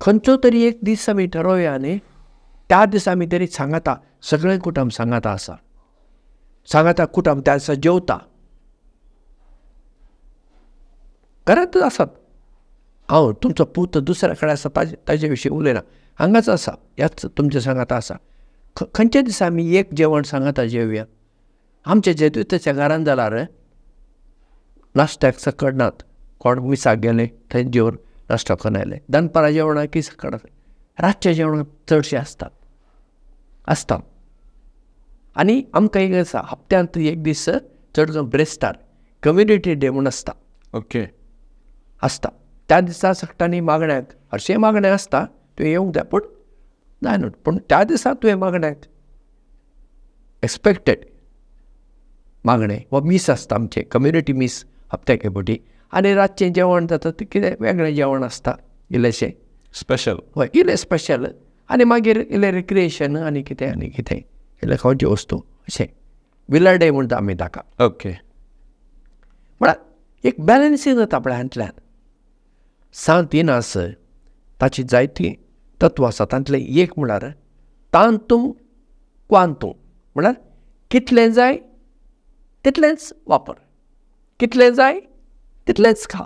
Speaker 2: खंयचो तरी एक दीस आमी ठरोवया न्ही, त्या दिसा आमी तरी सांगाता सगळें कुटुंब सांगाता आसा, सांगाता कुटुंब त्या दिसा जेवता, घरांतच आसात. हांव तुमचो पूत दुसऱ्या कडेन आसा ताजे विशीं उलयना, हांगाच आसा, ह्याच तुमच्या सांगाता आसा. खंयच्या दिसा आमी एक जेवण सांगाता जेवया? आमच्या जेजुताच्या घरान जाल्यार नाश्त्याक सकड नात, कोण मिसाक गेले थंय जेवन नाश्तो करून आयले, दनपारां जेवणाक की सकड, रातच्या जेवणाक चडशे आसतात आसता. आनी आमकां एक आसा, हप्त्यांत एक दीस चड करून ब्रेस्तार कम्युनिटी डे म्हूण आसता.
Speaker 1: ओके,
Speaker 2: आसता. त्या दिसा सगळ्यांनी मागण्याक हरशें मागणें आसता, तुवें येवंक जाय, पूण जायना, पूण त्या दिसा तुवें मागण्याक एक्सपेक्टेड मागणें वा मीस आसता आमचें कम्युनिटी मीस हप्त्याक एक फावटी. आनी रातचें जेवण जाता तें कितें वेगळें जेवण आसता, इल्लेशें
Speaker 1: स्पेशल,
Speaker 2: हय इल्लें स्पेशल, आनी मागीर इल्लें रिक्रिएशन आनी कितें आनी कितें इल्लें खावच्यो वस्तू अशें विला डे म्हणटा आमी ताका.
Speaker 1: ओके,
Speaker 2: म्हळ्यार एक बॅलन्सींग जाता पळय हातूंतल्यान. सांत इनास ताची जायतीं तत्वां आसा, तातूंतलें एक म्हळ्यार तांतूम क्वांतूम, म्हळ्यार कितलें जाय तितलेंच वापर, कितलें जाय तितलेंच खा.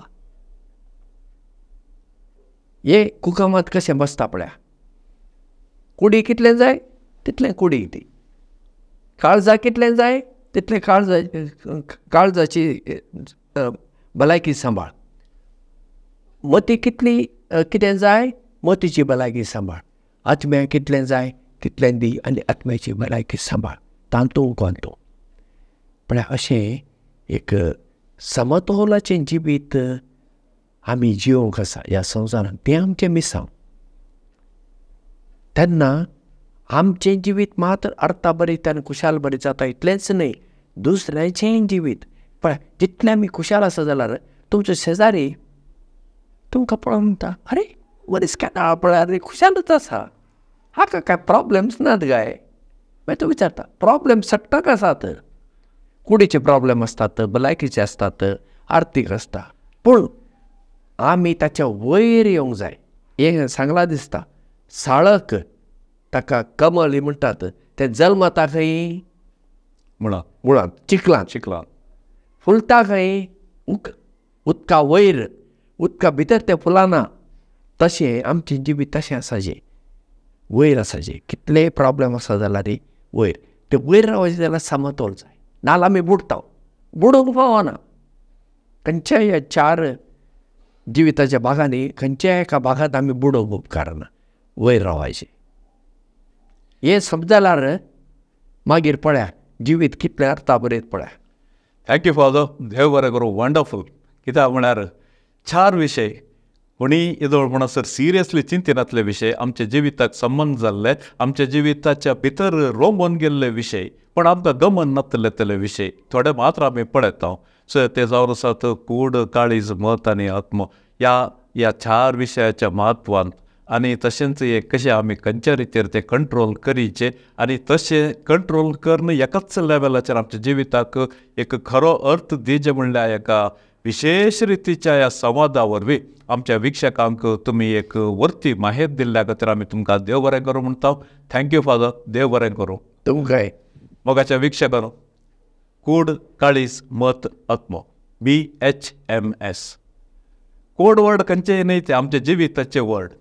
Speaker 2: हे कुकमांत कशें बसता पळया, कुडी कितलें जाय तितलें कुडी ती, काळजा कितलें जाय तितलें काळजा काळजाची भलायकी सांबाळ, मती कितली कितें जाय मतीची भलायकी सांबाळ, आत्म्या कितलें जाय तितलें दी आनी आत्म्याची भलायकी सांबाळ, तांतू कोंतू. म्हळ्यार अशें एक समतोलाचें जिवीत आमी जिवंक आसा ह्या संवसारांत, तें आमचें मिसांव. तेन्ना आमचें जिवीत मात्र अर्थाभरीत आनी खुशालभरीत जाता इतलेंच न्हय, दुसऱ्याचेंय जिवीत पळय जितलें आमी खुशाल आसा जाल्यार तुमचो शेजारी तुमकां पळोवन म्हणटा, अरे मनीस केन्ना पळयार रे खुशालूच आसा, हाका कांय प्रॉब्लम्स नात काय? मागीर तो विचारता, प्रॉब्लम सगळ्याक आसात, कुडीचे प्रॉब्लम आसतात, भलायकीचे आसतात, आर्थीक आसता, पूण आमी ताच्या वयर येवंक जाय. हें सांगलां दिसता, साळक ताका कमल म्हणटात, तें जल्मता खंय?
Speaker 1: मुळांत,
Speaker 2: मुळांत चिखलांत,
Speaker 1: चिखलांत
Speaker 2: फुलता खंय? उदका वयर, उदका भितर तें फुलाना. तशें आमचें जिवीत तशें आसाचें, वयर आसाचें, कितलेय प्रॉब्लम आसा जाल्यार वयर, तें वयर रावचें जाल्यार समतोल जाय, नाजाल्यार आमी बुडटा, बुडूंक फावना. खंयच्याय ह्या चार जिविताच्या भागांनी खंयच्याय एका भागांत आमी बुडोवंक उपकारना, वयर रावायचें. हें समजल्यार मागीर पळया जिवीत कितलें अर्था बरें पळया.
Speaker 1: Thank you father, देव बरें करूं. वंडरफूल. कित्याक म्हळ्यार चार विशय कोणी येदोळ म्हणसर सिरियसली चिंतनातले विशय, आमच्या जिविताक संबंद जाल्ले, आमच्या जिविताच्या भितर रोमून गेल्ले विशय, पण आमकां गमन नातले तले विशय थोडे मात्र आमी पळयता. सो ते जावन आसात कूड, काळीज, मत आनी आत्मो ह्या ह्या चार विशयाच्या म्हत्वान आनी तशेंच एक कशें आमी खंयच्या रितीर तें कंट्रोल करीचें आनी तशें कंट्रोल करून एकाच लेवलाचेर आमच्या जिविताक एक खरो अर्थ दिजे म्हणल्यार एका विशेश रितीच्या ह्या संवादा वरवीं आमच्या वीक्षकांक तुमी एक वर्ती माहेत दिल्ल्या खातीर आमी तुमकां देव बरें करूं म्हणटा. Thank you father, देव बरें करूं
Speaker 2: तुमकांय.
Speaker 1: मोगाच्या वीक्षकांनो, कूड, काळीज, मत, आत्मो, BHMS code word खंयचेय न्हय, ते आमच्या जिविताचे वर्ड.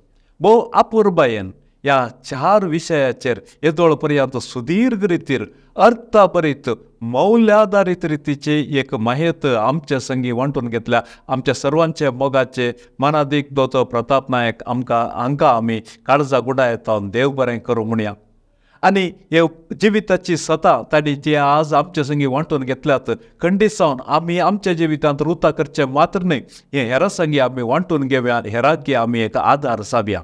Speaker 1: भोव अपुरबायेन ह्या चार विशयाचेर येदोळ पर्यंत सुदीर्घ रितीर अर्थाभरीत मौल्याधारीत रितीची एक माहेत आमच्या संगी वांटून घेतल्या. आमच्या सर्वांचे मोगाचे मानादीक दोतोर प्रताप नायक आमकां हांकां आमी काळजा गुडायता देव बरें करूं म्हणया. आनी हे जिविताची सता तांणी जी आज आमच्या संगी वांटून घेतल्यात, खंडीत जावन आमी आमच्या जिवितांत रुता करचें मात्र न्हय, हे हेरां संगी आमी वांटून घेवया, हेरांकी आमी एक आदार जावया.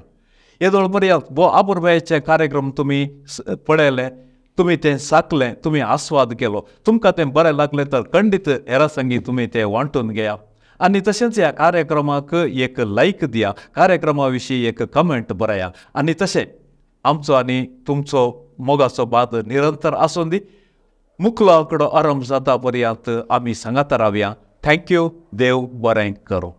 Speaker 1: येदोळ पर्यंत भोव आपुरबायेचे कार्यक्रम तुमी पळयले, तुमी तें साकलें, तुमी आस्वाद केलो, तुमकां तें बरें लागलें तर खंडीत हेरां संगी तुमी तें वांटून घेया. आनी तशेंच ह्या कार्यक्रमाक एक लायक दिया, कार्यक्रमा विशीं एक कमेंट बरया. आनी तशें आमचो आनी तुमचो मोगाचो बाद निरंतर आसून दी. मुखलो आंकडो आरंभ जाता पर्यंत आमी सांगाता रावया. Thank you, देव बरें करूं.